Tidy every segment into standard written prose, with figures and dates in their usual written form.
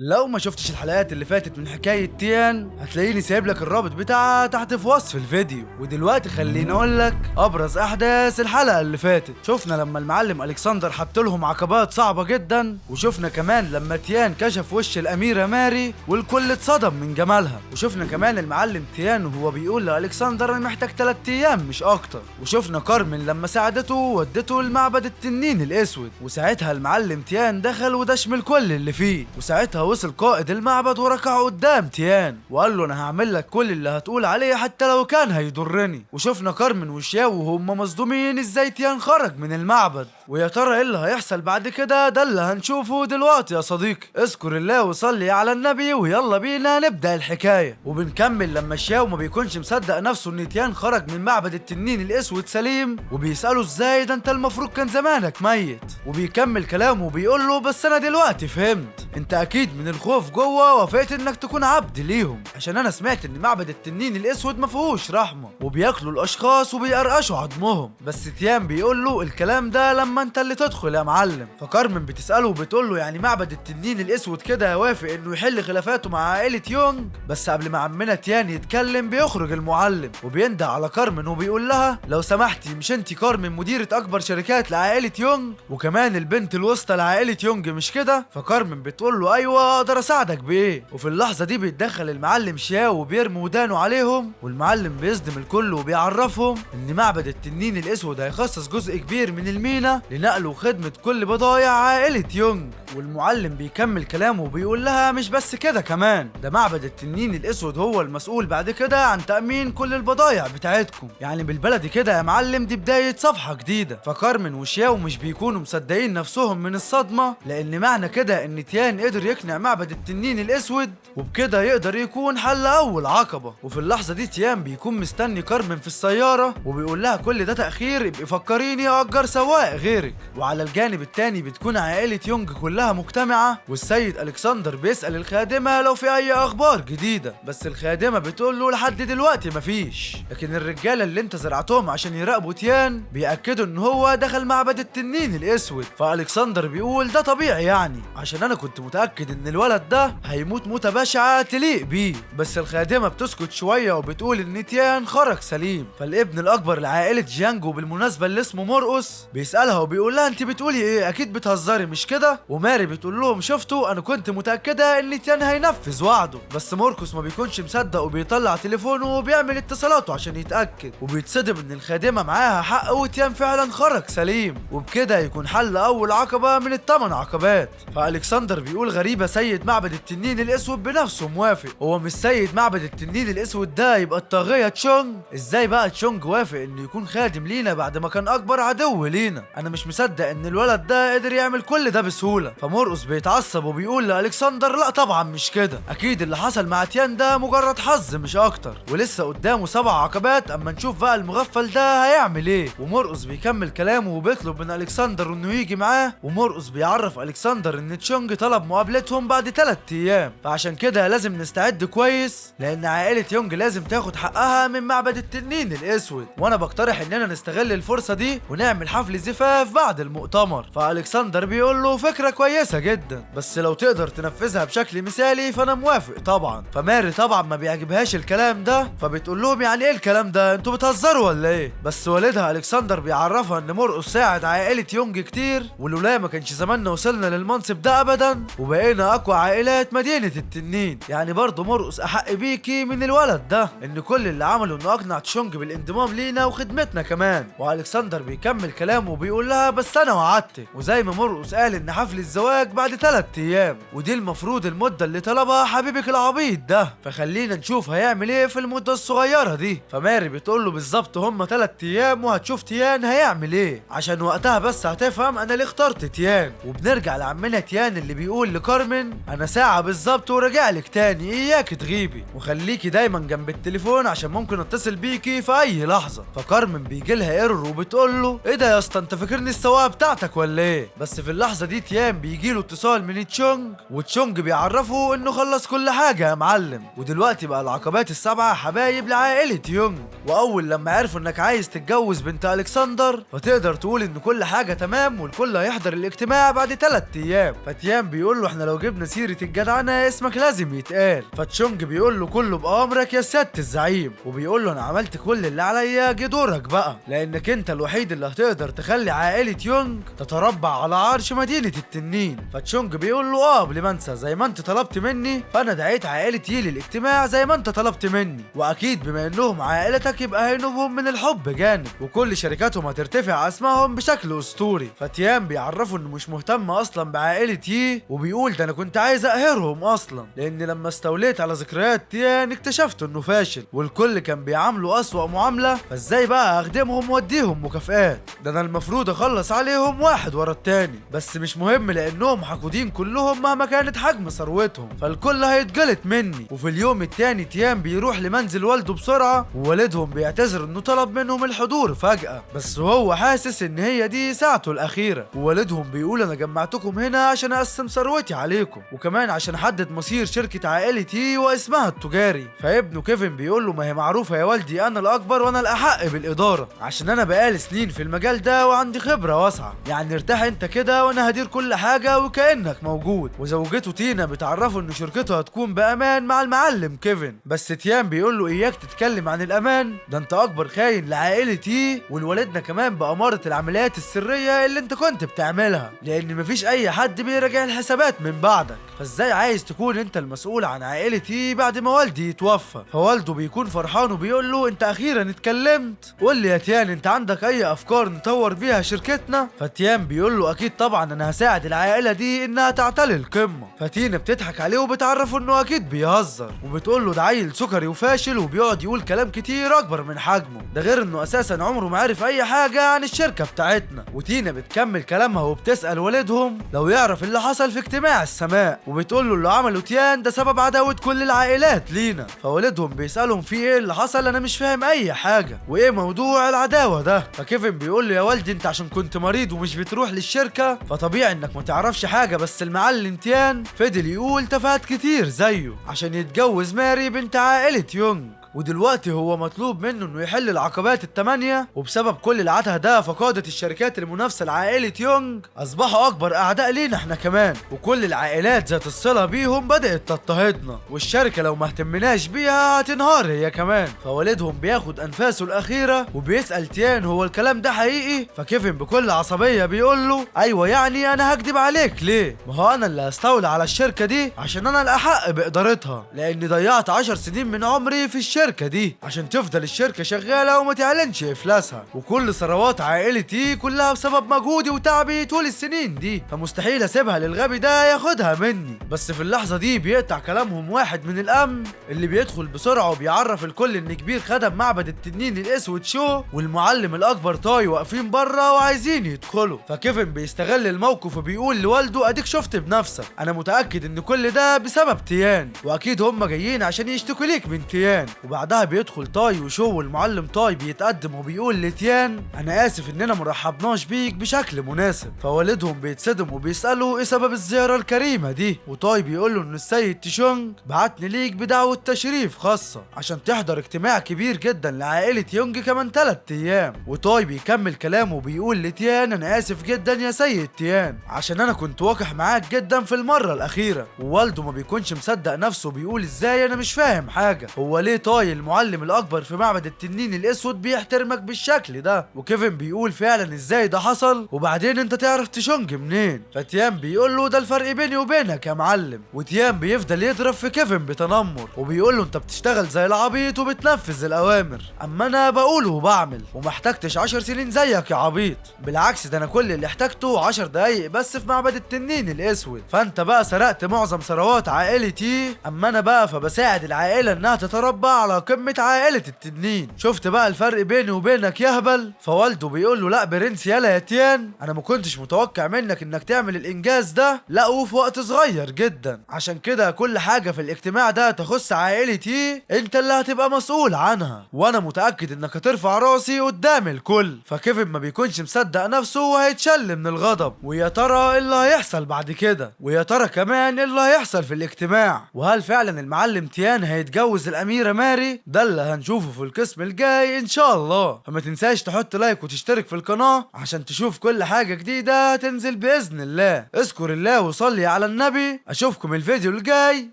لو ما شفتش الحلقات اللي فاتت من حكاية تيان هتلاقيني سايب لك الرابط بتاعها تحت في وصف الفيديو. ودلوقتي خليني اقول لك ابرز احداث الحلقة اللي فاتت. شفنا لما المعلم الكسندر حط لهم عقبات صعبة جدا، وشفنا كمان لما تيان كشف وش الاميرة ماري والكل اتصدم من جمالها، وشفنا كمان المعلم تيان وهو بيقول لالكسندر انا محتاج 3 ايام مش اكتر، وشفنا كارمن لما ساعدته وودته لمعبد التنين الاسود، وساعتها المعلم تيان دخل ودشم الكل اللي فيه، وساعتها وصل قائد المعبد وركع قدام تيان وقال له انا هعمل لك كل اللي هتقول عليه حتى لو كان هيضرني. وشفنا كارمن وشياو وهم مصدومين ازاي تيان خرج من المعبد، ويا ترى ايه اللي هيحصل بعد كده؟ ده اللي هنشوفه دلوقتي يا صديقي. اذكر الله وصلي على النبي ويلا بينا نبدأ الحكاية. وبنكمل لما شياو ما بيكونش مصدق نفسه ان تيان خرج من معبد التنين الاسود سليم، وبيسأله ازاي ده انت المفروض كان زمانك ميت، وبيكمل كلامه وبيقول له بس انا دلوقتي فهمت، انت اكيد من الخوف جوه وافقت انك تكون عبد ليهم، عشان انا سمعت ان معبد التنين الاسود ما فيهوش رحمه وبياكلوا الاشخاص وبيقرقشوا عظمهم. بس تيان بيقول له الكلام ده لما انت اللي تدخل يا معلم. فكارمن بتساله وبتقول له يعني معبد التنين الاسود كده وافق انه يحل خلافاته مع عائلة يونج؟ بس قبل ما عمنا تيان يتكلم بيخرج المعلم وبينده على كارمن وبيقول لها لو سمحتي مش انت كارمن مديره اكبر شركات لعائلة يونج وكمان البنت الوسطى لعائلة يونج مش كده؟ فكارمن بتقول له ايوه اقدر اساعدك بايه. وفي اللحظة دي بيتدخل المعلم شياو وبيرمي ودانه عليهم، والمعلم بيصدم الكل وبيعرفهم ان معبد التنين الاسود هيخصص جزء كبير من المينا لنقل وخدمه كل بضايع عائلة يونج. والمعلم بيكمل كلامه وبيقول لها مش بس كده، كمان ده معبد التنين الاسود هو المسؤول بعد كده عن تامين كل البضايع بتاعتكم، يعني بالبلدي كده يا معلم دي بداية صفحة جديدة. فكارمن وشياو مش بيكونوا مصدقين نفسهم من الصدمة، لان معنى كده ان تيان قدر يقنع معبد التنين الاسود وبكده يقدر يكون حل اول عقبه. وفي اللحظة دي تيان بيكون مستني كارمن في السيارة وبيقول لها كل ده تاخير يبقى فكريني اجر سواق غيرك. وعلى الجانب التاني بتكون عائلة يونج كلها مجتمعه، والسيد الكسندر بيسال الخادمة لو في اي اخبار جديدة، بس الخادمة بتقول له لحد دلوقتي مفيش، لكن الرجالة اللي انت زرعتهم عشان يراقبوا تيان بياكدوا ان هو دخل معبد التنين الاسود. فالكسندر بيقول ده طبيعي يعني، عشان انا كنت متاكد ان الولد ده هيموت موته بشعة تليق بيه. بس الخادمة بتسكت شوية وبتقول ان تيان خرج سليم. فالابن الاكبر لعائلة جيانجو بالمناسبة اللي اسمه مرقس بيسالها وبيقول لها انت بتقولي ايه؟ اكيد بتهزري مش كده؟ وماري بتقول لهم شفتوا انا كنت متاكدة ان تيان هينفذ وعده. بس مرقس ما بيكونش مصدق وبيطلع تليفونه وبيعمل اتصالاته عشان يتاكد، وبيتصدم ان الخادمة معاها حق وتيان فعلا خرج سليم، وبكده يكون حل اول عقبه من ال8 عقبات. فالكسندر بيقول غريبة سيد معبد التنين الاسود بنفسه موافق، هو مش سيد معبد التنين الاسود ده يبقى الطاغية تشونج؟ ازاي بقى تشونج وافق انه يكون خادم لينا بعد ما كان اكبر عدو لينا؟ انا مش مصدق ان الولد ده قدر يعمل كل ده بسهولة. فمرقس بيتعصب وبيقول لالكسندر لا طبعا مش كده، اكيد اللي حصل مع تيان ده مجرد حظ مش اكتر، ولسه قدامه 7 عقبات اما نشوف بقى المغفل ده هيعمل ايه. ومرقس بيكمل كلامه وبيطلب من الكسندر انه يجي معاه، ومرقس بيعرف الكسندر ان تشونج طلب مقابلتهم بعد 3 ايام، فعشان كده لازم نستعد كويس لان عائلة يونج لازم تاخد حقها من معبد التنين الاسود، وانا بقترح اننا نستغل الفرصة دي ونعمل حفل زفاف بعد المؤتمر. فالكسندر بيقول له فكرة كويسة جدا، بس لو تقدر تنفذها بشكل مثالي فانا موافق طبعا. فماري طبعا ما بيعجبهاش الكلام ده، فبتقول لهم يعني ايه الكلام ده؟ انتوا بتهزروا ولا ايه؟ بس والدها الكسندر بيعرفها ان مرقس ساعد عائلة يونج كتير، ولولا ما كانش زماننا وصلنا للمنصب ده ابدا وبقينا اقوى عائلات مدينة التنين، يعني برضه مرقس احق بيكي من الولد ده، ان كل اللي عمله انه اقنع تشونج بالانضمام لينا وخدمتنا كمان. والكسندر بيكمل كلامه وبيقول لها بس انا وعدتك، وزي ما مرقس قال ان حفل الزواج بعد 3 ايام ودي المفروض المدة اللي طلبها حبيبك العبيط ده، فخلينا نشوف هيعمل ايه في المدة الصغيرة دي. فماري بتقول له بالظبط هم 3 ايام وهتشوف تيان هيعمل ايه، عشان وقتها بس هتفهم انا ليه اخترت تيان. وبنرجع لعمنا تيان اللي بيقول لكارمن انا ساعة بالظبط وراجع لك تاني، اياك تغيبي وخليكي دايما جنب التليفون عشان ممكن اتصل بيكي في اي لحظة. فكارمن بيجي لها error وبتقول له ايه ده يا اسطى انت فاكرني فاكرني السواقة بتاعتك ولا ايه؟ بس في اللحظة دي تيان بيجيله اتصال من تشونج، وتشونج بيعرفه انه خلص كل حاجة يا معلم، ودلوقتي بقى العقبات السبعة حبايب لعائلة يونج. واول لما عرفوا انك عايز تتجوز بنت الكسندر فتقدر تقول ان كل حاجة تمام والكل هيحضر الاجتماع بعد 3 ايام. فتيان بيقول له احنا لو جبنا سيره الجدعنه اسمك لازم يتقال. فتشونج بيقول له كله بامرك يا سيادة الزعيم، وبيقول له انا عملت كل اللي عليا، جه دورك بقى، لانك انت الوحيد اللي هتقدر تخلي عائلة يونج تتربع على عرش مدينة التنين. فتشونج بيقول له قبل ما انسى، زي ما انت طلبت مني فانا دعيت عائلة يي للاجتماع زي ما انت طلبت مني، واكيد بما انهم عائلتك يبقى هينوبهم من الحب جانب، وكل شركاتهم هترتفع اسمائهم بشكل اسطوري. فتيان بيعرفوا انه مش مهتم اصلا بعائله يي، وبيقول ده انا كنت عايز اقهرهم اصلا، لان لما استوليت على ذكريات تيان اكتشفت انه فاشل والكل كان بيعامله اسوأ معاملة، فازاي بقى اخدمهم واديهم مكافآت؟ ده انا المفروض اخلص عليهم واحد ورا التاني، بس مش مهم لانهم حقودين كلهم مهما كانت حجم ثروتهم، فالكل هيتجلط مني. وفي اليوم التاني تيان بيروح لمنزل والده بسرعة، ووالدهم بيعتذر انه طلب منهم الحضور فجأة، بس هو حاسس ان هي دي ساعته الاخيرة. ووالدهم بيقول انا جمعتكم هنا عشان اقسم ثروتي عليكم، وكمان عشان احدد مصير شركة عائلتي واسمها التجاري. فابنه كيفن بيقول له ما هي معروفة يا والدي، انا الاكبر وانا الاحق بالادارة، عشان انا بقالي سنين في المجال ده وعندي خبرة واسعة، يعني ارتاح انت كده وانا هدير كل حاجة وكأنك موجود. وزوجته تينا بتعرفه ان شركته هتكون بامان مع المعلم كيفن، بس تيان بيقول له اياك تتكلم عن الامان، ده انت اكبر خاين لعائلتي ولوالدنا كمان بأمارة العمليات السرية اللي انت كنت بتعملها، لان مفيش اي حد بيراجع الحسابات من بعدك، فازاي عايز تكون انت المسؤول عن عائلتي بعد ما والدي يتوفى؟ فوالده بيكون فرحان وبيقول له انت اخيرا اتكلمت، قول لي يا تيان انت عندك اي افكار نطور بيها شركتنا؟ فتيان بيقول له اكيد طبعا انا هساعد العائلة دي انها تعتلي القمة. فتينا بتضحك عليه وبتعرفه انه اكيد بيهزر، وبتقول له ده عيل سكري وفاشل وبيقعد يقول كلام كتير اكبر من حجمه، ده غير انه اساسا عمره ما عرف اي حاجة عن الشركة بتاعتنا. وتينا بتكمل كلامها وبتسأل والدهم لو يعرف اللي حصل في اجتماع السماء، وبتقول له اللي عمله تيان ده سبب عداوة كل العائلات لينا. فوالدهم بيسألهم في ايه اللي حصل، انا مش فاهم اي حاجة وايه موضوع العداوة ده. فكيفن بيقول له يا والدي انت عشان كنت مريض ومش بتروح للشركة فطبيعي انك ما تعرفش حاجة، بس المعلم تيان فضل يقول تفاهات كتير زيه عشان يتجوز ماري بنت عائلة يونج، ودلوقتي هو مطلوب منه انه يحل العقبات ال8، وبسبب كل العته ده فقادة الشركات المنافسة لعائلة يونج اصبحوا اكبر اعداء لينا احنا كمان، وكل العائلات ذات الصلة بيهم بدأت تضطهدنا، والشركة لو ما اهتمناش بيها هتنهار هي كمان. فوالدهم بياخد انفاسه الاخيرة وبيسأل تيان هو الكلام ده حقيقي؟ فكيفن بكل عصبية بيقول له ايوه، يعني انا هكدب عليك ليه؟ ما هو انا اللي هستولى على الشركة دي عشان انا الاحق بإدارتها، لاني ضيعت 10 سنين من عمري في الشركة دي عشان تفضل الشركة شغالة وما تعلنش افلاسها، وكل ثروات عائلتي كلها بسبب مجهودي وتعبي طول السنين دي، فمستحيل اسيبها للغبي ده ياخدها مني. بس في اللحظة دي بيقطع كلامهم واحد من الامن اللي بيدخل بسرعة وبيعرف الكل ان كبير خدم معبد التنين الاسود شو والمعلم الاكبر تاي واقفين بره وعايزين يدخلوا. فكيفن بيستغل الموقف وبيقول لوالده اديك شفت بنفسك، انا متأكد ان كل ده بسبب تيان، واكيد هم جايين عشان يشتكوا ليك من تيان. وبعدها بيدخل تاي وشو والمعلم تاي بيتقدم وبيقول لتيان انا اسف اننا مرحبناش بيك بشكل مناسب. فوالدهم بيتصدم وبيساله ايه سبب الزيارة الكريمة دي، وتاي بيقول له ان السيد تشونج بعتني ليك بدعوة تشريف خاصة عشان تحضر اجتماع كبير جدا لعائلة يونج كمان 3 ايام. وتاي بيكمل كلامه وبيقول لتيان انا اسف جدا يا سيد تيان عشان انا كنت وقح معاك جدا في المرة الاخيرة. ووالده ما بيكونش مصدق نفسه بيقول ازاي انا مش فاهم حاجة، هو ليه تاي المعلم الاكبر في معبد التنين الاسود بيحترمك بالشكل ده؟ وكيفن بيقول فعلا ازاي ده حصل، وبعدين انت تعرف تشونج منين؟ فتيان بيقول له ده الفرق بيني وبينك يا معلم. وتيان بيفضل يضرب في كيفن بتنمر وبيقول له انت بتشتغل زي العبيط وبتنفذ الاوامر، اما انا بقول وبعمل وما احتجتش 10 سنين زيك يا عبيط، بالعكس ده انا كل اللي احتاجته 10 دقايق بس في معبد التنين الاسود. فانت بقى سرقت معظم ثروات عائلتي، اما انا بقى فبساعد العائلة انها تتربع على اعلى قمة عائلة التنين. شفت بقى الفرق بيني وبينك يا هبل؟ فوالده بيقول له لا برنس يالا يا تيان، انا ما كنتش متوقع منك انك تعمل الانجاز ده، لا وفي وقت صغير جدا، عشان كده كل حاجة في الاجتماع ده تخص عائلتي انت اللي هتبقى مسؤول عنها، وانا متأكد انك هترفع راسي قدام الكل. فكيفن ما بيكونش مصدق نفسه وهيتشل من الغضب، ويا ترى ايه اللي هيحصل بعد كده، ويا ترى كمان ايه اللي هيحصل في الاجتماع، وهل فعلا المعلم تيان هيتجوز الاميرة ماري؟ ده اللي هنشوفه في القسم الجاي ان شاء الله. فما تنساش تحط لايك وتشترك في القناة عشان تشوف كل حاجة جديدة تنزل بإذن الله. اذكر الله وصلي على النبي. اشوفكم الفيديو الجاي،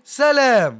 سلام.